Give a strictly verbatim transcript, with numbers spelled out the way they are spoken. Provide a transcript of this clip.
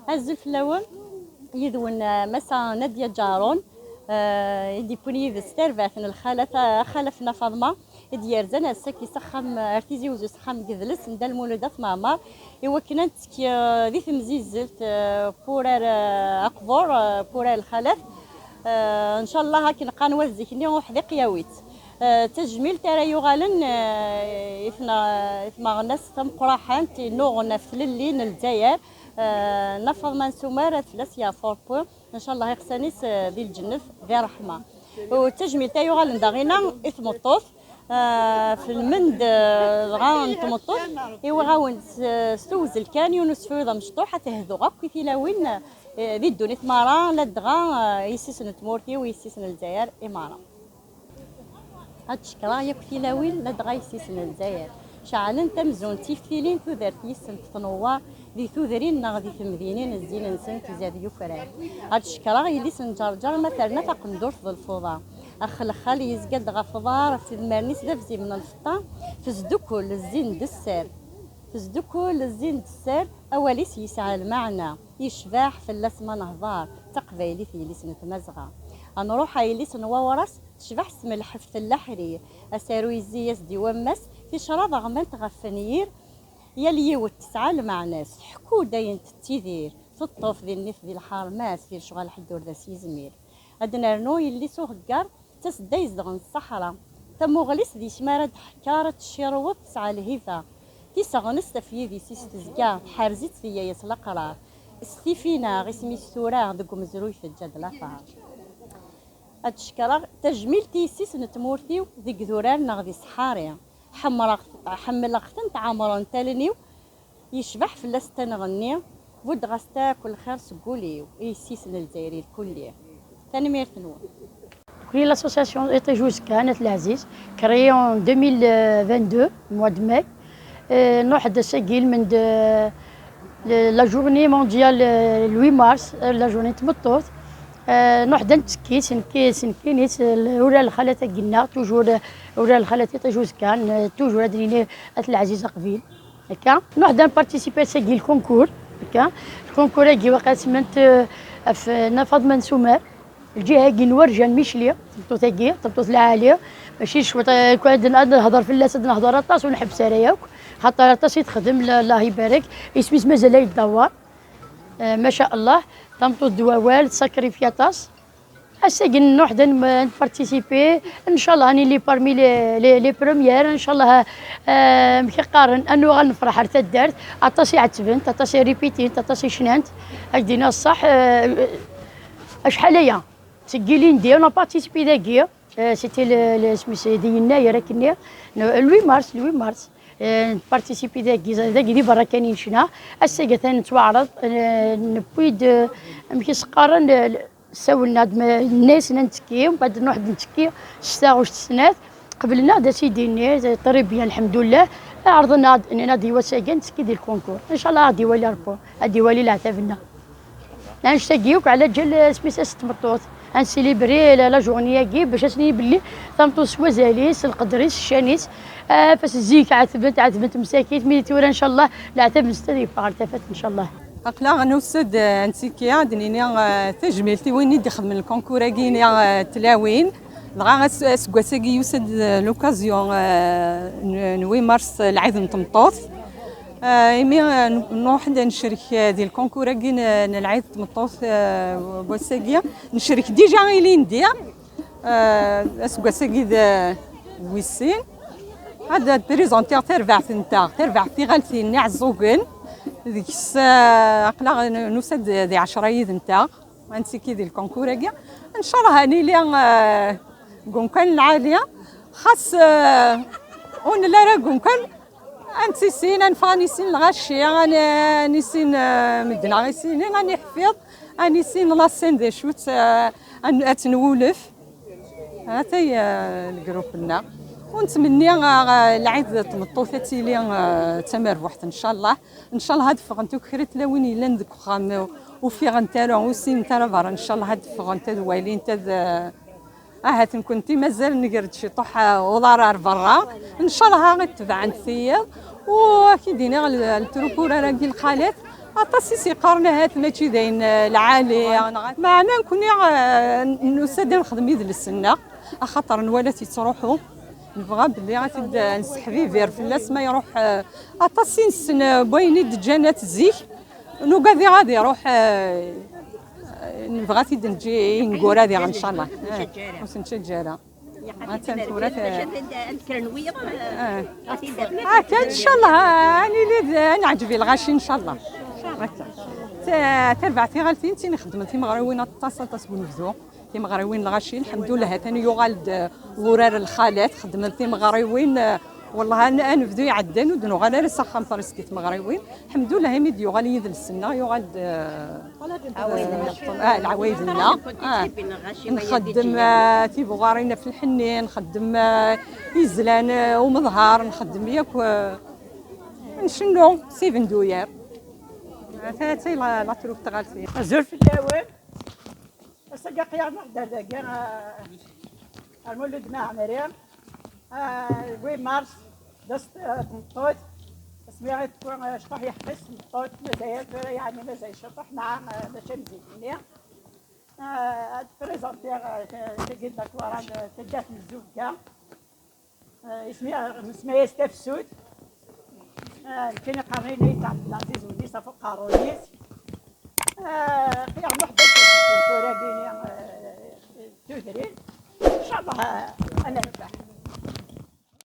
Azul fell-awen, yid-wen, eh, Massa Nadia Ǧaṛun, eh, i d-yewwin yid-s tarbaɛt n lxalat, eh, xalat Nna Faḍma, i d-yerzan ass-agi s axxam, eh, ar Tizi Wezzu s axxam n yidles n Dda Lmulud At Mɛemmer, i wakken ad nettekki, eh, di temzizzelt, eh, n wurar, eh, aqbur, eh, n wurar lxalat. Eh, ncallah akken qqaren wat zik-nni, uḥdiq yawi-tt. Eh, d tajmilt ara yuɣalen, eh, i tne-, i tmeɣnast tameqqraḥant yennuɣen ɣef tlelli n Lezzayer, eh, Nna Faḍma n Sumer, ad fell-as yeɛfu Ṛebbi, ncallah iɣsan-is, eh, di lǧennet, di ṛṛeḥma. U d tajmilt ay yuɣalen daɣina i tmeṭṭut, eh, f lmend, eh, dɣa n tmeṭṭut, i waɣ-awen s, s tewzel kan, yiwen usefru d amecṭuḥ, ad t-hduɣ akk i tilawin, eh, di ddunit meṛṛa, ladɣa, eh, yessi-s n tmurt-iw, yessi-s n Lezzayer i meṛṛa. Ad d-cekkreɣ yakk tilawin, ladɣa yessi-s n Lezzayer. Ceɛlent amzun d tiftilin, tudert yis-sent tnewwar, di tudrin neɣ di temdinin, zzin-nsent izad yufrar. Ad d-cekkreɣ yelli-s n Ǧerǧer, ma terna taqendurt d lfuḍa. Axelxal yezga-d ɣef uḍar, ɣef tedmarin-is d abzim n lfeṭṭa, tesdukkul zzin d sser. Tesdukkul zzin d sser, awal-is yesɛa lmeɛna, yecbeḥ fell-as ma nehḍer, d taqbaylit yelli-s n Tmazɣa. Ad nruḥ a yelli-s n Wawras, tecbeḥ s tmelḥeft n leḥrir, asaru yezzi-yas-d i wammas, ticraḍ ɣmant ɣef wenyir, yal yiwet tesɛa lmeɛna-s, tḥekku-d ayen tettidir, teṭṭef di nnif di lḥerma-s, di lecɣal ḥedd ur d as-yezmir. Ad d-nernu yelli-s uheggar, d tasedda izedɣen ṣṣeḥra. Tamuɣli-s di-s mi ara d-tḥekker, ad teccireweḍ tesɛa lhiba. Tiseɣnest ɣef yidis-is tezga, tḥerz-itt teyya-yas leqrar. S tifinaɣ isem-is tura, deg umezruy teǧǧa-d later. Ad d-cekkreɣ tajmilt i yessi-s n tmurt-iw, deg idurar neɣ di ṣṣḥari. Ḥemmleɣ-, ḥemmleɣ-tent, ɛemrent allen-iw, yecbeḥ fell-as tanɣenni, buddeɣ-as-t akk lxir seg wul-iw, i yessi-s n Lezzayer irkulli. Tanemmirt-nwen. Nekkni l'association Iṭij Uzekkan At Leɛziz, créée en deux mille vingt-deux, mois de mai. Euh, nruḥ-d ass-agi lmend, euh, le-, la journée mondiale, euh, le huit mars, euh, la journée n tmeṭṭut. Euh, nruḥ-d ad nettekki s nekki, s nekkini, s l-, ula lxalat-agi-nneɣ, toujours, euh, ula lxalat Iṭij Uzekkan, euh, toujours ad nini At Leɛziz aqbil. Akka, nruḥ-d ad nparticiper ass-agi le concours. Akka, le concours-agi waqila semman-t, euh, ɣef, euh, Nna Faḍma n Sumer. Lǧiha-agi n Warjan Micli, tameṭṭut-agi, tameṭṭut lɛali, mačči cwiṭ, eh, kan ad, ad nehḍer fell-as, ad nehḍer aṭas, ur nḥebbes ara yakk, xaṭer aṭas i texdem, la-, Allah ibarek, isem-is mazal la yeddawar. Eh, maca Allah, tameṭṭut d wawal, tsakrifyi aṭas. Ass-agi nruḥ-d ad n-, ad nparticiper, ncallah ad nili parmi les, les, les premières, ncallah, eh, amek i qqaren, ad nuɣal nefreḥ ar taddart, aṭas i ɛettbent, aṭas i ripitint, aṭas i cnant, ad k-d-iniɣ ṣṣeḥ, eh, acḥal aya. Seg ilindi, on a participé dagi. Euh, c'était le, le, isem-is di yennayer akkenni. Le huit mars, le huit mars. Euh, participé dagi, dagi di berra kan i necna. Ass-agi atan nettwaɛreḍ, euh, newwi-d, euh, amek i s-qqaren, le, le, ssawlen-aɣ-d ma, yenna-yasen ad nettekki, mbeɛd nruḥ-d nettekki, s taɣect snat, qeblen-aɣ-d asidi-nni, très bien, lḥemdullah, ɛerḍen-aɣ-d, nnan-aɣ-d i wass-agi ad nettekki di lkunkur. Ncallah ad ɣ-d-iwali Rebbi, ad d-iwali leɛtab-nneɣ. Annect-agi akk ɛla ǧal asmi-s ass n tmeṭṭut. Ad nsilibri la, la journée-agi bac ad s-nini belli tameṭṭut s wazal-is, s lqedr-is, s ccan-is. Ah, ɣef ass zik ɛetbent, ɛetbent msakit, mi tura ncallah leɛtab-nsent ad yeffeɣ ɣer tafat ncallah. Aql-aɣ nusa-d, eh, ad nsikki, ad d-nini, eh, tajmilt i win i d-ixedmen lkunkur-agi-ni, eh, tlawin. Dɣa as-, aseggas-agi yusa-d, eh, l'occasion, eh, n, n huit mars, eh, lɛid n tmeṭṭut. Eh, imi, eh, n-, nruḥ-d ad necrek, eh, di lkunkur-agi n, n lɛid n tmeṭṭut, eh, n wass-agi, necrek déjà ilindi, eh, aseggas-agi d, eh, wis sin. Ad, ad présentiɣ tarbaɛt-nteɣ, tarbaɛt tiɣaltin n Iɛeẓẓugen, deg-s, eh, aql-aɣ n-, nusa-d di ɛecra yid-nteɣ. Ad nsikki di lkunkur-agi. Ncallah ad nili, eh, deg umkan lɛali. Xas, eh, ur nelli ara deg umkan, ad nettissin, ad neffeɣ ad nissin lɣaci, ad n-, ad nissin, eh, medden ad ɣ-issinin, ad niḥfiḍ, ad nissin la scène d acu-tt, eh, ad n-, ad tt-nwulef. Atay, eh, lgrup-nneɣ. Ur nettmenni, ah, lɛid n tmeṭṭut ad tili, ah, d tamerbuḥt, ncallah. Ncallah ad ffɣent akk kra n tlawin yellan deg uxxam, ur ffiɣent ara, ur ssinent ara berra, ncallah ad ffɣent, ad walint, ad, ah, ahat nekkenti mazal nger-d ciṭuḥ, ah, uḍar ar berra. Ncallah ad tebɛent tiyiḍ. U ad k-id-iniɣ, l-, ltrukur ara gi lxalat, aṭas i s-yeqqaren ahat mačči d ayen, ah, lɛali. Meɛna nekkni, ah, nusa-d ad nexdem idles-nneɣ, axaṭer nwala-t yettruḥu. Nebɣa belli ad t-id-, nesseḥbibir fell-as ma iruḥ, eh, aṭas i nessen, eh, n wayen i d-ǧǧan at zik. Nugad ad iruḥ, eh, nebɣa ad t-id-neǧǧ i ineggura diɣ, ncallah. Eh, ur s-nettaǧǧa ara. Atan tura ta-, eh. Ah, kan, ncallah, ah, ad nili d, ad neɛǧeb i lɣaci, ncallah. Akka. Ta-, tarbaɛt tiɣaltin, tin ixeddmen timeɣriwin aṭas, aṭas n unebdu. Timeɣriwin n lɣaci, lḥemdullah, atan yuɣal-d, uh, wurar n lxalat, xedmen timeɣriwin, uh, wellah, an-, anebdu iɛeddan ur d-nuɣal ara s axxam presque i tmeɣriwin. Lḥemdullah, imi d-yuɣal yidles-nneɣ, yuɣal-d, uh, uh, ah, lɛawayed-nneɣ. Ah, nxeddem, uh, tibuɣarin ɣef lḥenni, nxeddem, uh, izlan, uh, umeḍhar, nxeddem yakk, uh, ncennu s ibenduyer. Ata, ata la, la troupe tɣalti. Azul fell-awen. Ass-agi aql-aɣ neḥder dagi, ah, ar Mulud Mɛemmri, ah, huit mars, d ass, ah, n tmeṭṭut, asmi i tewwi, ah, cṭuḥ yeḥbes tmeṭṭut, mazal tura, yeɛni mazal ciṭuḥ, neɣ, ah, mačči am zik-nni. Ah, ad présentiɣ, ah, ta-, tagi d la chorale, ah, taddart n Zzubga. Ah, isem-, nsemma-yas Tafsut. Ah, nekkini qqaren-iyi Ɛebdelaziz Wlis ɣef uqerruy-is. Ah, aql-aɣ neḥder tura-gini, ah, tudrin. Ncallah, ah, ad nerbeḥ.